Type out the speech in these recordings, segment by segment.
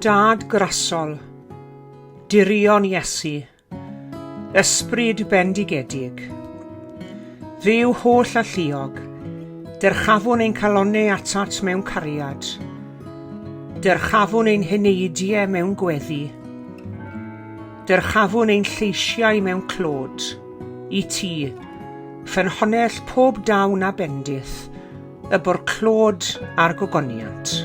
Dad grasol, dirion Iesu, Ysbryd bendigedig, Dduw holl alluog, dyrchafwn ein calonnau atat mewn cariad, dyrchafwn ein heneidiau mewn gweddi, dyrchafwn ein lleisiau mewn clod, i ti, ffynhonnell pob dawn a bendith, y bo'r clod a'r gogoniant.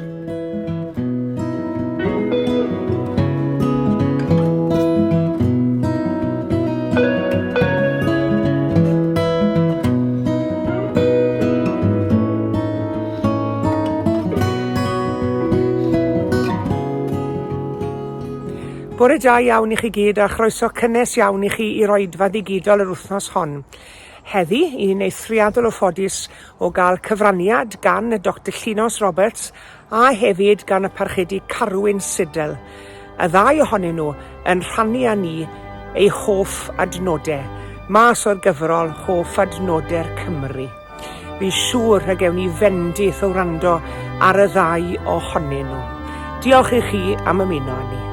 Bore da iawn i chi gyd a chroeso cynnes iawn i chi i'r oedfa ddigidol yr wythnos hon. Heddi, un eithriadol o ffodus o gael cyfraniad gan y Doctor Llinos Roberts a hefyd gan y Parchedig Carwyn Siddle, y ddau ohonyn nhw yn rhannu â ni eu hoff adnodau, mas o'r gyfrol Hoff Adnodau'r Cymry. Fi'n siŵr y gewn ni fendith o wrando ar y ddau ohonyn nhw. Diolch i chi am ymuno â ni.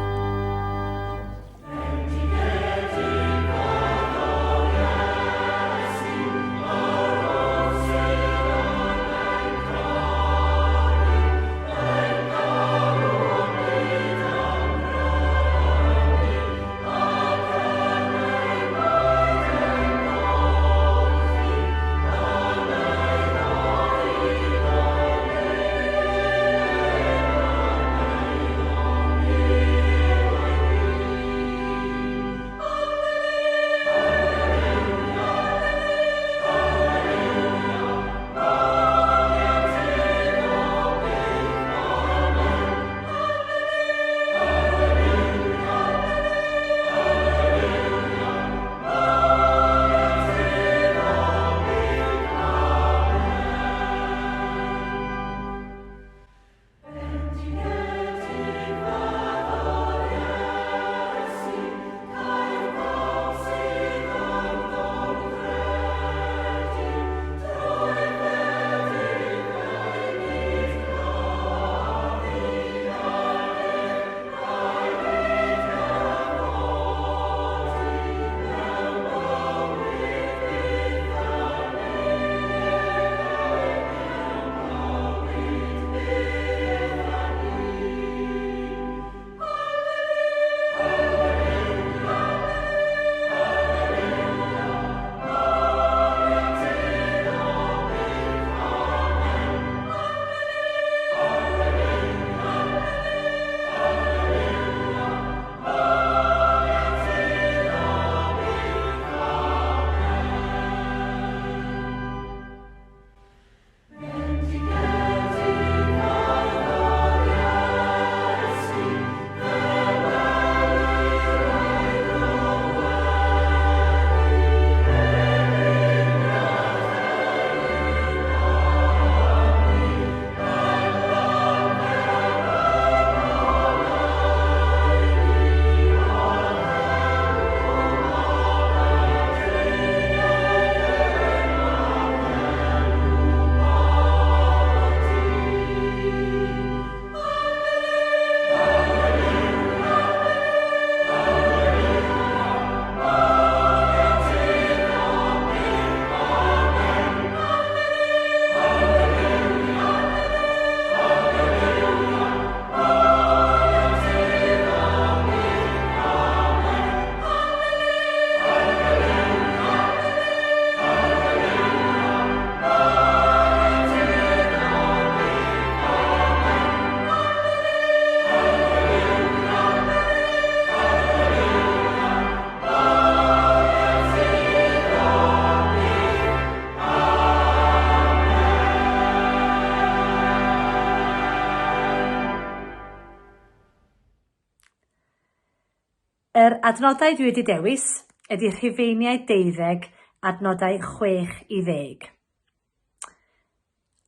Yr adnodau dwi wedi dewis ydy Rhufeiniaid deuddeg, adnodau chwech i ddeg.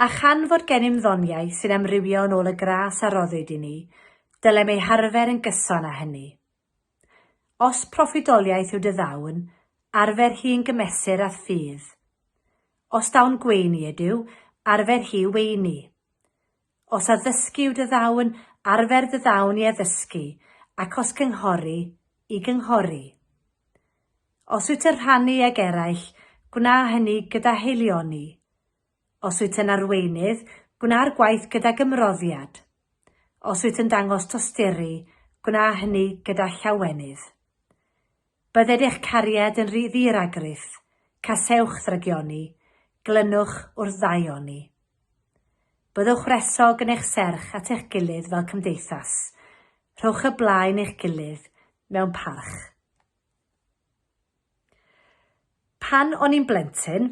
A chan fod gennym ddoniau sy'n amrywio yn ôl y gras a roddwyd i ni, dylem eu harfer yn gyson â hynny. Os proffwydoliaeth yw dy ddawn, arfer hi yn gymesur â'th ffydd. Os dawn gweini ydyw, arfer hi weini. Os addysgu yw dy ddawn, Arfer dy ddawn i addysgu, ac os cynghori, i gynghori. Os wyt yn rhannu ag eraill, gwna hynny gyda haelioni. Os wyt yn arweinydd, gwna'r gwaith gydag ymroddiad. Os wyt yn dangos tosturi, gwna hynny gyda llawenydd. Bydded eich cariad yn rhy ddi-ragrith, casewch ddrygioni, glynwch wrth ddaioni. Byddwch wresog yn eich serch at eich gilydd fel cymdeithas, rhowch y blaen eich gilydd mewn parch. Pan o'n i'n blentyn,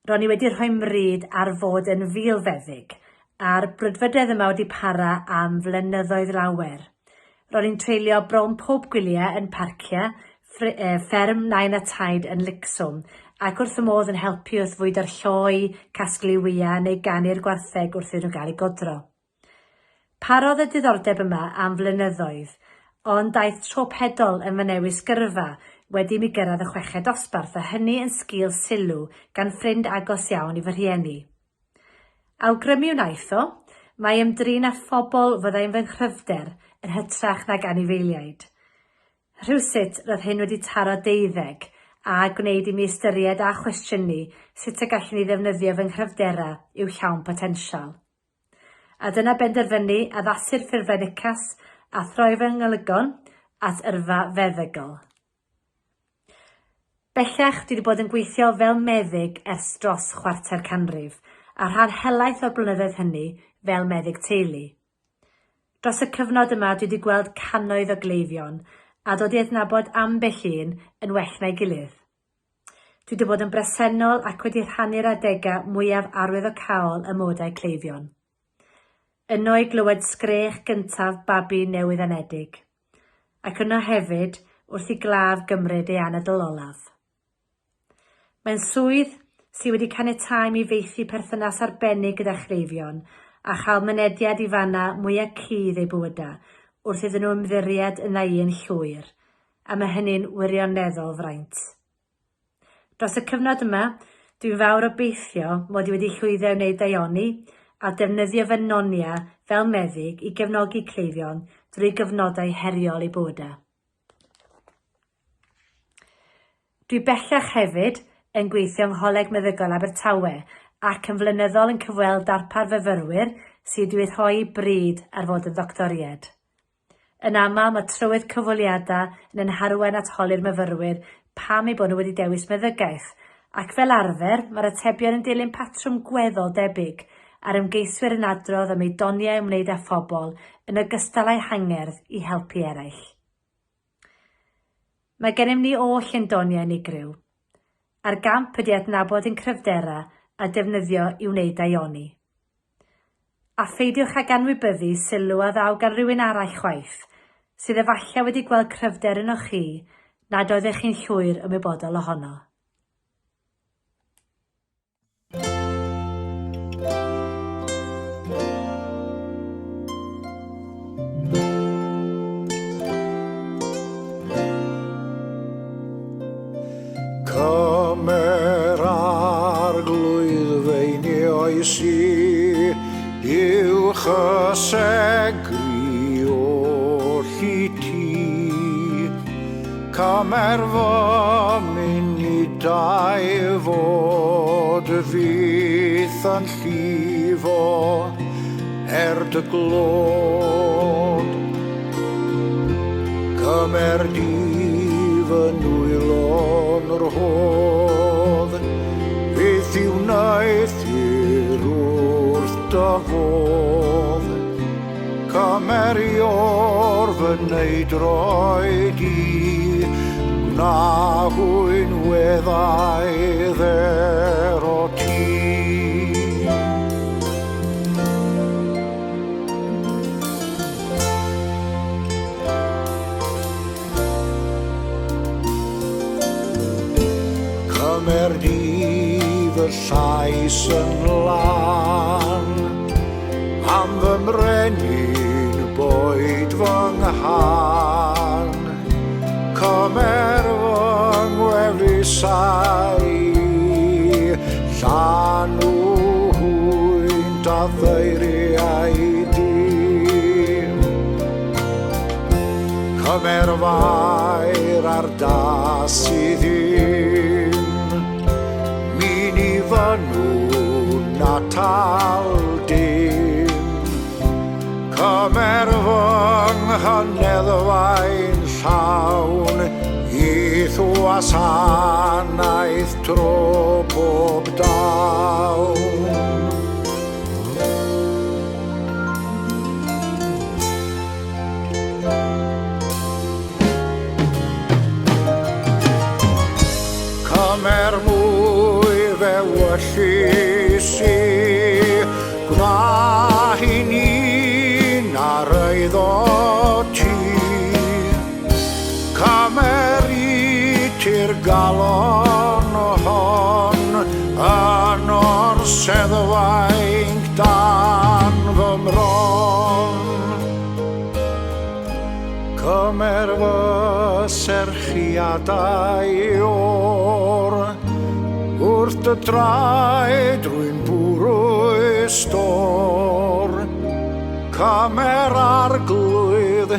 ro'n i wedi rhoi mryd ar fod yn filfeddyg, a'r brwdfrydedd yma wedi para am flynyddoedd lawer. Ro'n i'n treulio bron pob gwyliau yn parciau, fferm nain a taid yn Licswm, ac wrth fy modd yn helpu wrth fwydo'r lloi, casglu wyau neu ganu'r gwartheg wrth iddyn nhw gael eu godro. Parodd y diddordeb yma am flynyddoedd, ond daeth tro pedol yn fy newis gyrfa wedi i mi gyrraedd y chweched dosbarth a hynny yn sgil sylw gan ffrind agos iawn i fy rhieni. Awgrymu wnaeth o, mai ymdrin â phobl fyddai'n fy nghryfder yn hytrach nag anifeiliaid. Rhywsut, roedd hyn wedi taro deuddeg a gwneud i mi ystyried a chwestiynu sut y gallwn i ddefnyddio fy nghryfderau i'w llawn potensial. A dyna benderfynu addasu'r ffurflen UCAS a throi fy ngolygon at yrfa feddygol. Bellach, dwi wedi bod yn gweithio fel meddyg ers dros chwarter canrif, a rhan helaeth o'r blynyddoedd hynny fel meddyg teulu. Dros y cyfnod yma dwi wedi gweld cannoedd o gleifion, a dod i adnabod ambell un yn well na'i gilydd. Dwi 'di bod yn bresennol ac wedi rhannu'r adegau mwyaf arwyddocaol ym mywydau cleifion. Yno i glywed sgrech gyntaf babi newydd-anedig. Ac yno hefyd wrth i glaf gymryd ei anadl olaf. Mae'n swydd sydd wedi caniatáu i mi faethu perthynas arbennig gyda chleifion a chael mynediad i fannau mwya' cudd eu bywydau wrth iddyn nhw ymddiried yna i yn llwyr, a mae hynny'n wirioneddol fraint. Dros y cyfnod yma, dwi'n fawr obeithio mod i wedi llwyddo i wneud daioni a defnyddio fy noniau fel meddyg i gefnogi cleifion drwy gyfnodau heriol eu bywydau. Dwi bellach hefyd yn gweithio yng Ngholeg Meddygol Abertawe ac yn flynyddol yn cyfweld darpar fyfyrwyr sydd wedi rhoi bryd ar fod yn ddoctoriaid. Yn aml, mae trywydd cyfweliadau yn ein harwain at holi'r myfyrwyr pam eu bod nhw wedi dewis meddygaeth, ac fel arfer, mae'r atebion yn dilyn patrwm gweddol debyg, a'r ymgeiswyr yn adrodd am eu doniau ymwneud â phobl yn ogystal â'u hangerdd i helpu eraill. Mae gennym ni oll ein doniau unigryw, a'r gamp ydy adnabod ein cryfderau a defnyddio i wneud daioni. A pheidiwch ag anwybyddu sylw a ddaw gan rywun arall chwaith, sydd efallai wedi gweld cryfder ynoch chi nad oeddech chi'n llwyr ymwybodol ohono. Cymer arglwydd feinioes i, i'w chysegru oll i ti. Cymer fy munudau fod fyth yn llifo er dy glod. Cymer di fy nwylo'n rhodd, beth i'w wneuthur wrth dy fodd. Cymer i o'r fy neidroi di, gwna hwy'n weddau dder o ti. Cymer di fy llais yn lân, am fy mrenin boed fy nghân. Cymer fy ngwefusau i, llanw hwynt a ddeiriau di. Cymer fair ar da sydd ddim, mi ni fynnwn atal dim. Cymer fy nghyneddfau'n llawn i'th wasanaeth tro pob dawn. Cymer mwy f'ewyllys i, gwna hi'n un ar eiddo ti. Cymer i ti'r galon hon yn o'r seddfainc dan fy mron. Cymer fy serchiadau o'r wrth dy draed rwy'n bwrw stôr. Cymer arglwydd,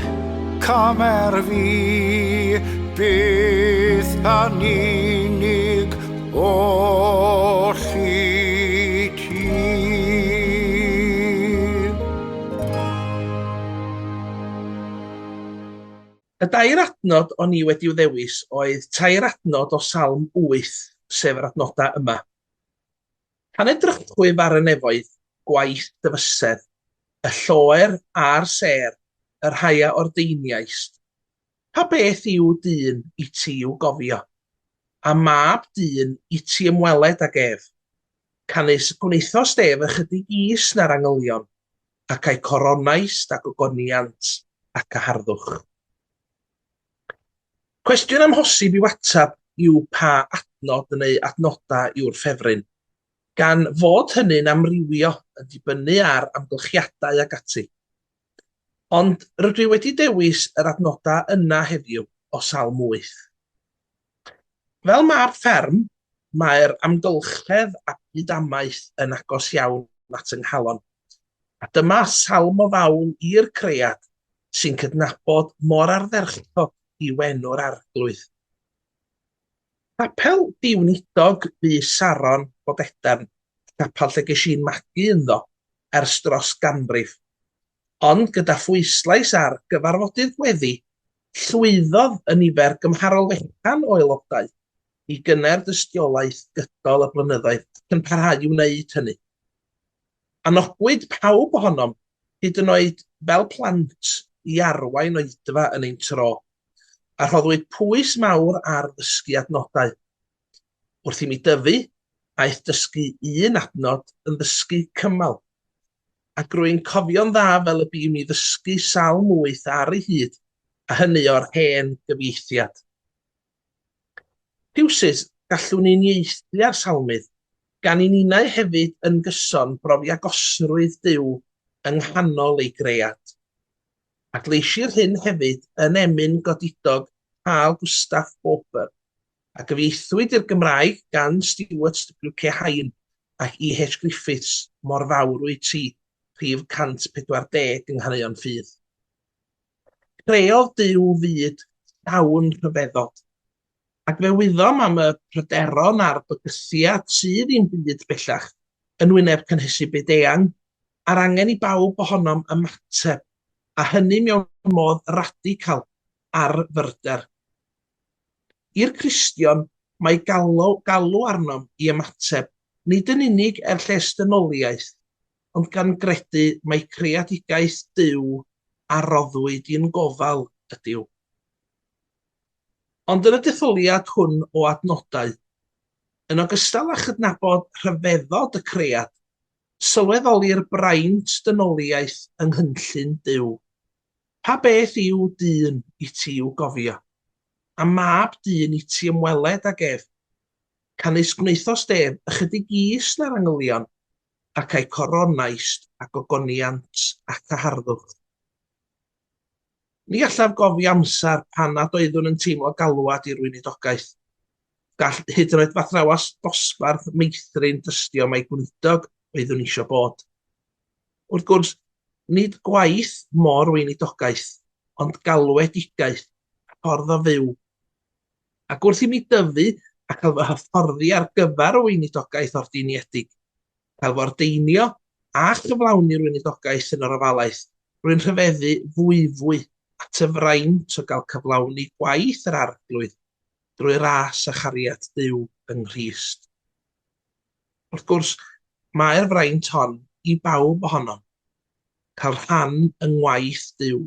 cymer fi, byth yn unig oll i ti. Y dair adnod o'n i wedi'w ddewis oedd tair adnod o Salm 8, sef yr adnodau yma. Pan edrychwyf ar y nefoedd, gwaith dy fysedd, y lloer a'r sêr, y rhai a ordeiniaist, pa beth yw dyn i ti i'w gofio, a mab dyn i ti ymweled ag ef? Canys gwnaethost ef ychydig is na'r angylion, ac a'i coronaist â gogoniant ac â harddwch. Cwestiwn amhosib i'w ateb yw pa adnod neu adnodau yw'r ffefryn, gan fod hynny'n amrywio yn dibynnu ar amgylchiadau ac ati. Ond rydw i wedi dewis yr adnodau yna heddiw o Salm 8. Fel mab fferm, mae'r amgylchedd a byd amaeth yn agos iawn at 'y nghalon. A dyma salm o fawl i'r cread sy'n cydnabod mor ardderchog yw enw'r Arglwydd. Capel Diwnidog fu Saron Bodedern, capel lle ges i'n magu ynddo ers dros ganrif. Ond gyda phwyslais ar gyfarfodydd gweddi, llwyddodd y nifer gymharol fechan o aelodau i gynner dystiolaeth gydol y blynyddoedd ac yn parhau i wneud hynny. Anogwyd pawb ohonom, hyd yn oed fel plant, i arwain oedfa yn ein tro, a rhoddwyd pwys mawr ar ddysgu adnodau. Wrth i mi dyfu, aeth dysgu un adnod yn ddysgu cymal, ac rwy'n cofio'n dda fel y bu i mi ddysgu Salm 8 ar ei hyd, a hynny o'r hen gyfieithiad. Rhywsut, gallwn uniaethu â'r salmydd, gan i ninnau hefyd yn gyson brofi agosrwydd Duw yng nghanol ei gread. Adleisir hyn hefyd yn emyn godidog Carl Gustaf Bober, a gyfieithwyd i'r Gymraeg gan Stuart WK Hine ac EH Griffiths, Mor Fawr Wyt Ti, rhif 140 yng Nghaneuon Ffydd. Creodd Duw fyd llawn rhyfeddod, ac fe wyddom am y pryderon a'r bygythiad sydd i'n byd bellach yn wyneb cynhesu byd-eang, a'r angen i bawb ohonom ymateb, a hynny mewn modd radical, ar fyrder. I'r Cristion, mae galw, galw arnom i ymateb, nid yn unig er lles dynoliaeth, ond gan gredu mai creadigaeth Duw a roddwyd i'n gofal ydyw. Ond yn y detholiad hwn o adnodau, yn ogystal â chydnabod rhyfeddod y cread, sylweddolir braint dynoliaeth yng nghynllun Duw. Pa beth yw dyn i ti i'w gofio, a mab dyn i ti ymweled ag ef? Canys gwnaethost ef ychydig is na'r angylion, ac a'i coronaist â gogoniant ac â harddwch. Ni allaf gofio amser pan nad oeddwn yn teimlo galwad i'r weinidogaeth. Gall hyd yn oed f'athrawes dosbarth meithrin dystio mai gweinidog oeddwn eisiau bod. Wrth gwrs, nid gwaith mo'r weinidogaeth, ond galwedigaeth a ffordd o fyw. Ac wrth i mi dyfu a cael fy hyfforddi ar gyfer y weinidogaeth ordeiniedig, cael fy ordeinio a chyflawni'r weinidogaeth yn yr ofalaeth, rwy'n rhyfeddu fwyfwy at y fraint o gael cyflawni gwaith yr Arglwydd drwy ras a chariad Duw yng Nghrist. Wrth gwrs, mae'r fraint hon i bawb ohonom, cael rhan yng ngwaith Duw.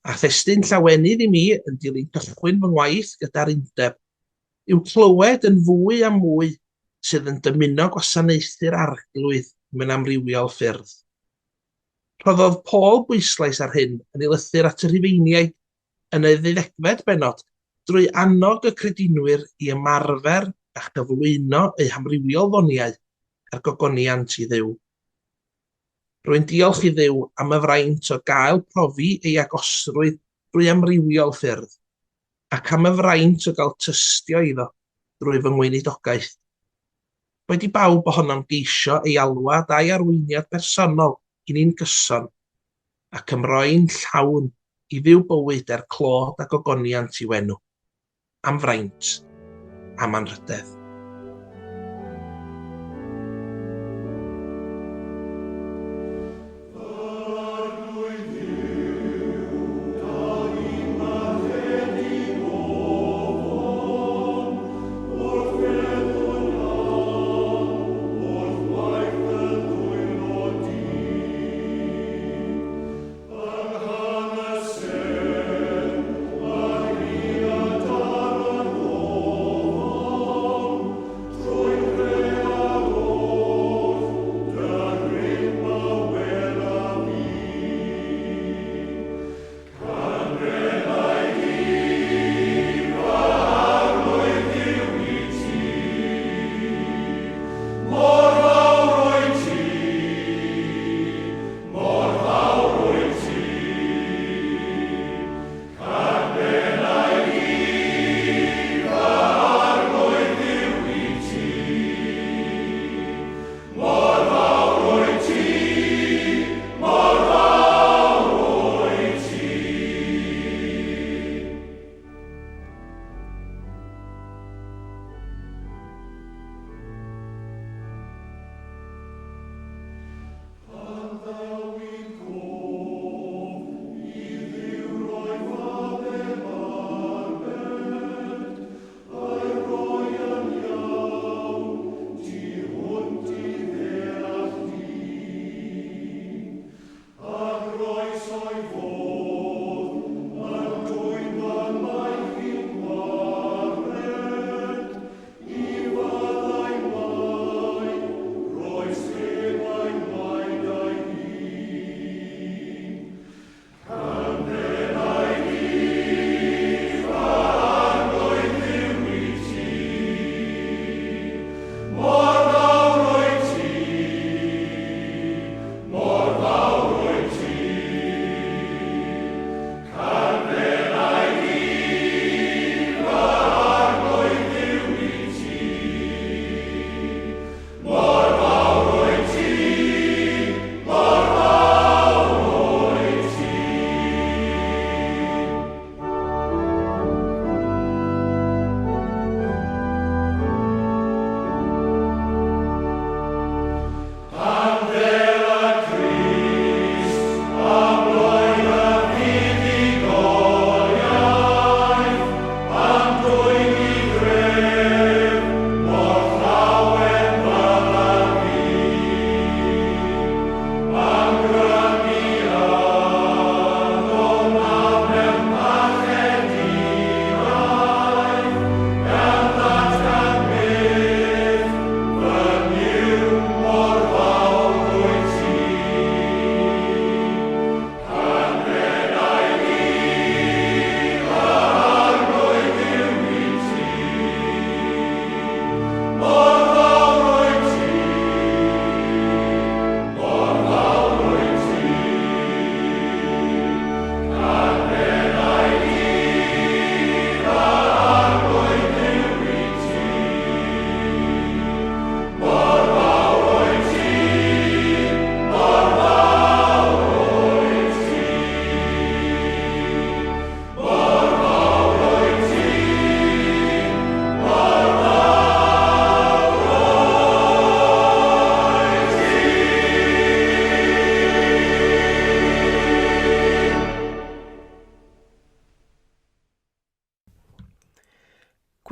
A thestun llawenydd i mi yn dilyn cychwyn fy ngwaith gyda'r Undeb yw clywed yn fwy a mwy sydd yn dymuno gwasanaethu'r Arglwydd mewn amrywiol ffyrdd. Rhoddodd Paul bwyslais ar hyn yn ei lythyr at y Rhufeiniaid yn y ddeuddegfed bennod drwy annog y credinwyr i ymarfer a chyflwyno eu hamrywiol ddoniau a'r gogoniant i Dduw. Rwy'n diolch i Dduw am y fraint o gael profi ei agosrwydd drwy amrywiol ffyrdd, ac am y fraint o gael tystio iddo drwy fy ngweinidogaeth. Boed i bawb ohonom geisio ei alwad a'i arweiniad personol i ni'n gyson, ac ymroi'n llawn i fyw bywyd er clod a gogoniant i'w enw. Am fraint, am anrhydedd.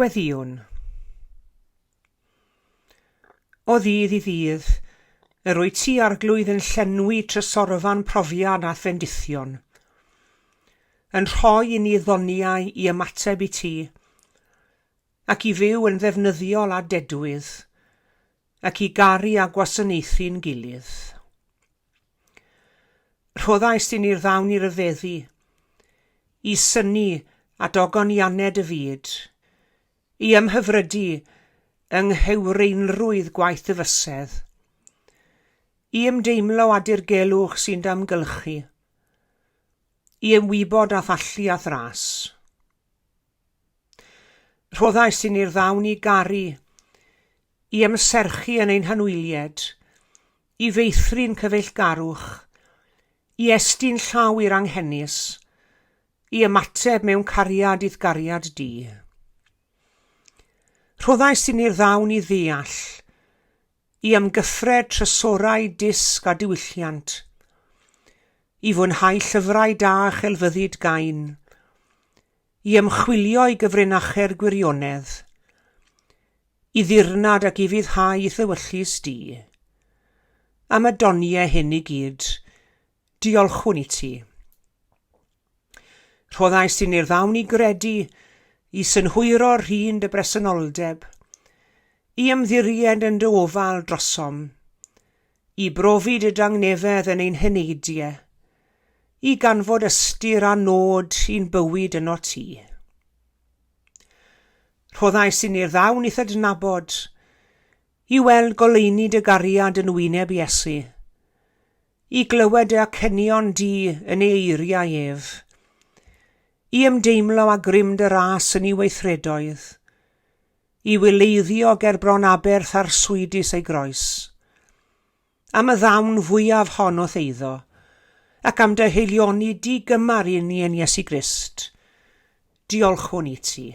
Gweddïwn. O ddydd i ddydd, yr wyt ti, Arglwydd, yn llenwi trysorfa'n profiad a'th fendithion, yn rhoi i ni ddoniau i ymateb i ti, ac i fyw yn ddefnyddiol a dedwydd, ac i garu a gwasanaethu'n gilydd. Rhoddais i ni'r ddawn i ryfeddu, i synnu a dogonianed y fyd, i ymhyfrydu yng nghywreinrwydd gwaith dy fysedd, i ymdeimlo â dirgelwch sy'n dy amgylchu, i ymwybod â'th allu a'th ras. Rhoddais i ni'r ddawn i garu, i ymserchu yn ein hanwylied, i feithrin cyfeillgarwch, i estyn llaw i'r anghenus, i ymateb mewn cariad i'th gariad di. Rhoddais i ni'r ddawn i ddeall, i amgyffred trysorau dysg a diwylliant, i fwynhau llyfrau da a chelfyddyd gain, i ymchwilio i gyfrinachau'r gwirionedd, i ddirnad ac ufuddhau i'th ewyllys di. Am y doniau hyn i gyd, diolchwn i ti. Rhoddais i ni'r ddawn i gredu, i synhwyro rhin dy bresenoldeb, i ymddiried yn dy ofal drosom, i brofi dy dangnefedd yn ein heneidiau, i ganfod ystyr a nod i'n bywyd yno ti. Rhoddais i ni'r ddawn i'th adnabod, i weld goleuni dy gariad yn wyneb Iesu, i glywed dy acenion di yn ei eiriau ef, i ymdeimlo â grym dy ras yn ei weithredoedd, i wyleiddio ger bron aberth arswydus ei groes. Am y ddawn fwyaf hon o'th eiddo, ac am dy haelioni di-gymar i ni yn Iesu Grist, diolchwn i ti.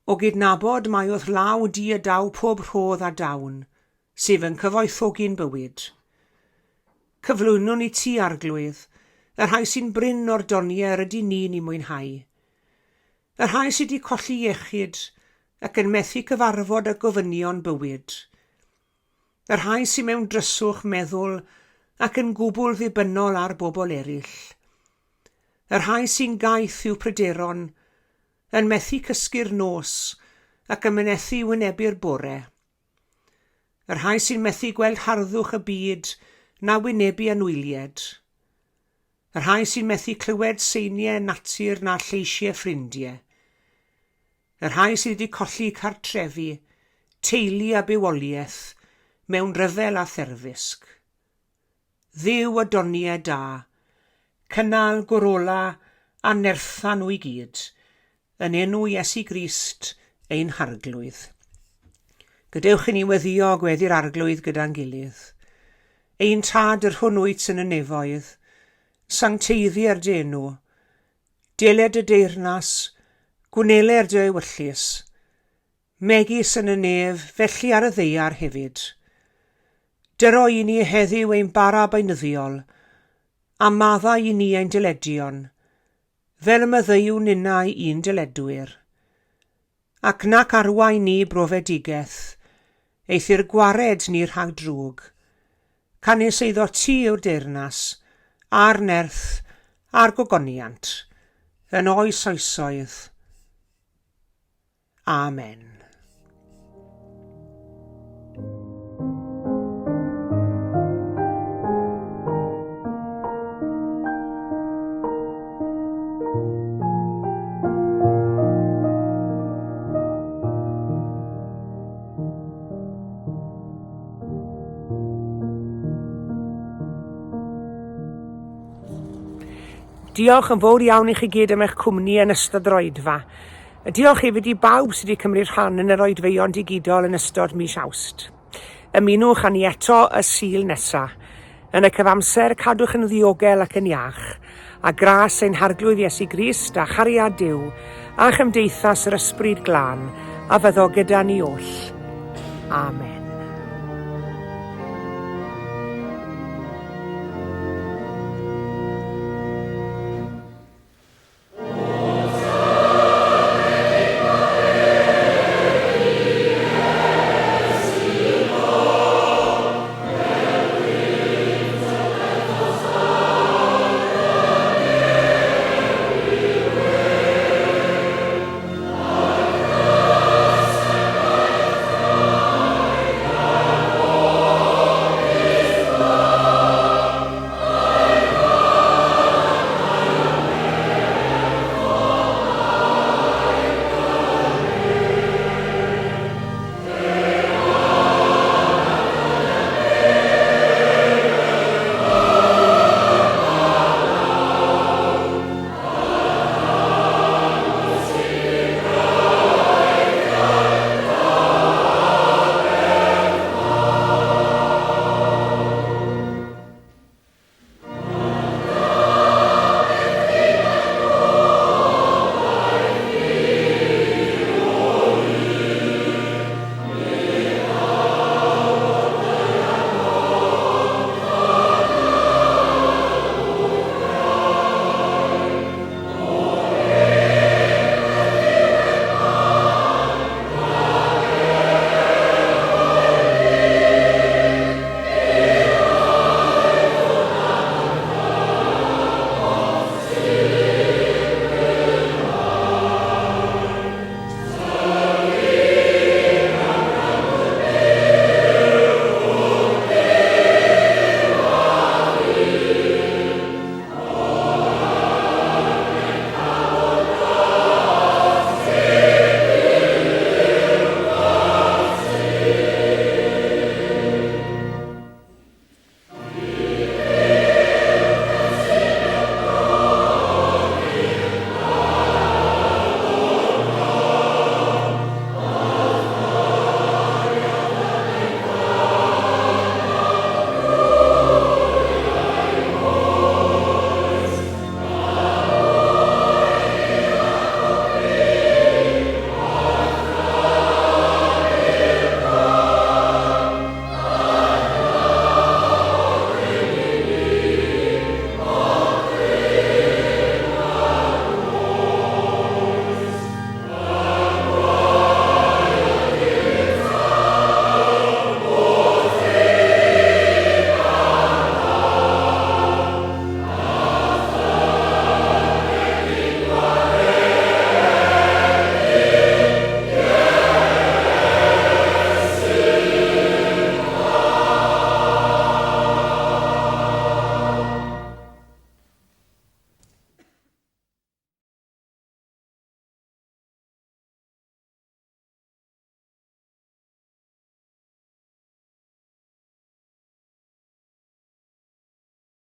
O gydnabod mai o'th law di y daw pob rhodd a dawn, sef yn cyfoethogi'n bywyd. Cyflwynwn i ti, Arglwydd, y rhai sy'n brin o'r doniau yr ydyn ni'n eu mwynhau. Y rhai sydd wedi colli iechyd ac yn methu cyfarfod â gofynion bywyd. Y rhai sydd mewn dryswch meddwl ac yn gwbl ddibynnol ar bobl eraill. Y rhai sy'n gaeth i'w pryderon yn methu cysgu'r nos ac yn mynethu wynebu'r bore. Y rhai sy'n methu gweld harddwch y byd na wynebu anwylied. Y rhai sy'n methu clywed seiniau natur na lleisiau ffrindiau. Y rhai sydd wedi colli cartrefi, teulu a bywoliaeth mewn rhyfel a therfysg. Dduw a doniau da, cynnal gwrola a nertha nhw i gyd, yn enw Iesu Grist ein Harglwydd. Gadewch i ni weddio gweddi'r Arglwydd gyda'n gilydd. Ein Tad yr hwn wyt yn y nefoedd, sancteiddier dy enw, deled dy deyrnas, gwneler dy ewyllys, Megis yn y nef, felly ar y ddaear hefyd. Dyro i ni heddiw ein bara beunyddiol, a maddau i ni ein dyledion, fel y maddeuwn ninnau i'n dyledwyr. Ac nac arwain ni brofedigaeth, eithr gwared ni rhag drwg. Canys eiddo ti yw'r deyrnas, a'r nerth, a'r gogoniant, yn oes oesoedd. Amen. Diolch yn fawr iawn i chi gyd am eich cwmni yn ystod yr oedfa. Diolch hefyd i bawb sydd wedi cymryd rhan yn yr oedfeuon digidol yn ystod mis Awst. Ymunwch â ni eto y Sul nesa. Yn y cyfamser, cadwch yn ddiogel ac yn iach, a gras ein Harglwydd Iesu Grist a chariad Duw a chymdeithas yr Ysbryd Glân a fyddo gyda ni oll. Amen.